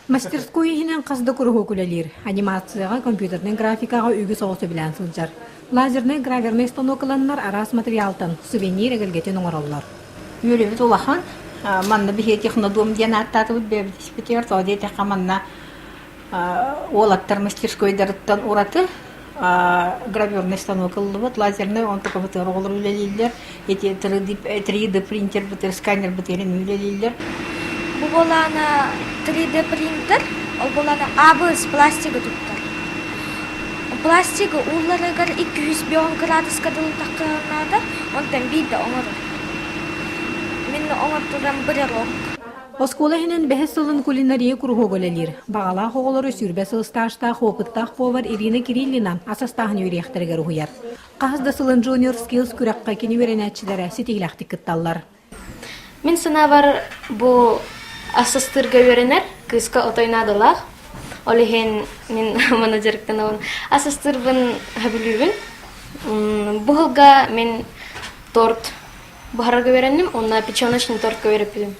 Мастерской иһинэн хас да куруһуок үлэлиир. Анимацияҕа, компьютернай графикаҕа үгүс оҕо сөбүлээн сылдьар. Лазернай гравернай станок ыланнар араас матырыйаалтан сувенир эгэлгэтин оҥороллор. Үөрүүбүт улахан. Манна биһиги технодом диэн ааттаатыбыт бэйэбит испитигэр. Тоҕо диэтэххэ манна уолаттар мастерскойдарыттан ураты граверный станок ыллыбыт, лазерный, онтука бытыар оҕолор үлэлииллэр, эти 3D принтер бытыар, сканер бытыарын үлэлииллэр. Бу буолаана 3D принтер, ол буолаана АБС пластигы туттар. Пластигы уулларыгар 205 градуска дылы таххынаата, онтон биирдэ оҥорор. Мин оҥортором брелок. Оскуола иһинэн бэһис сылын кулинария куруһуога үлэлиир. Баҕалаах оҕолору 20 сыл стажтаах опыттаах повар Ирина Кириллина ас астааһын үөрүйэхтэригэр уһуйар. Хаһыс да сылын Junior Skills күрэххэ кини үөрэнээччилэрэ ситиһиилээхтик кытталлар. Мин санаабар бу ас астыырга үөрэнэр кыыска отой наадалаах. Ол иһин мин маны дьарыктанабын. Ас астыырбын сөбүлүүбүн. Бу сылга мин торт буһарарга үөрэнним уонна печеночный тортка үөрэппитим.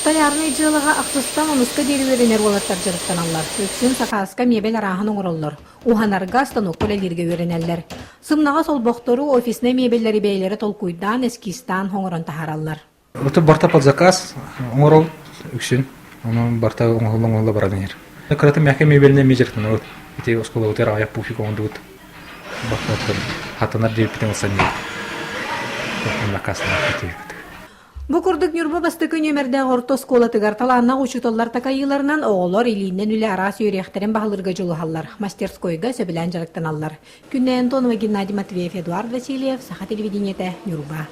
Столярнай дьыалаҕа ахсыстан онуска диэри үөрэнэр уолаттар дьарыктаналлар. Үксүн сакааска миэбэл арааһын оҥороллор. Уһанарга, станокка үлэлииргэ үөрэнэллэр. Сымнаҕас олбохтору, офиснай миэбэллэри бэйэлэрэ толкуйдаан, эскизтаан оҥорон таһаараллар. Это барта под заказ оҥорол үксүн. Онон барта оҥоһулла оҥоһулла баран иһэр. Кырата мягкай мебельнэй эмиэ дьарыктанабыт. Ити оскуолабытыгар аҕыйах пуфик оҥордубут. Хатанар диэбиппитин ылсан Бу курдук Ньурба бастакы нүөмэрдээх орто оскуолатыгар талааннаах учууталлар такайыыларынан оҕолор илиинэн үлэ араас үөрүйэхтэрин баһылыырга дьулуһаллар, мастерскойга сөбүлээн дьарыктаналлар. Күннэй Антонова, Геннадий Матвеев, Эдуард Васильев, Саха телевидениетэ, Ньурба.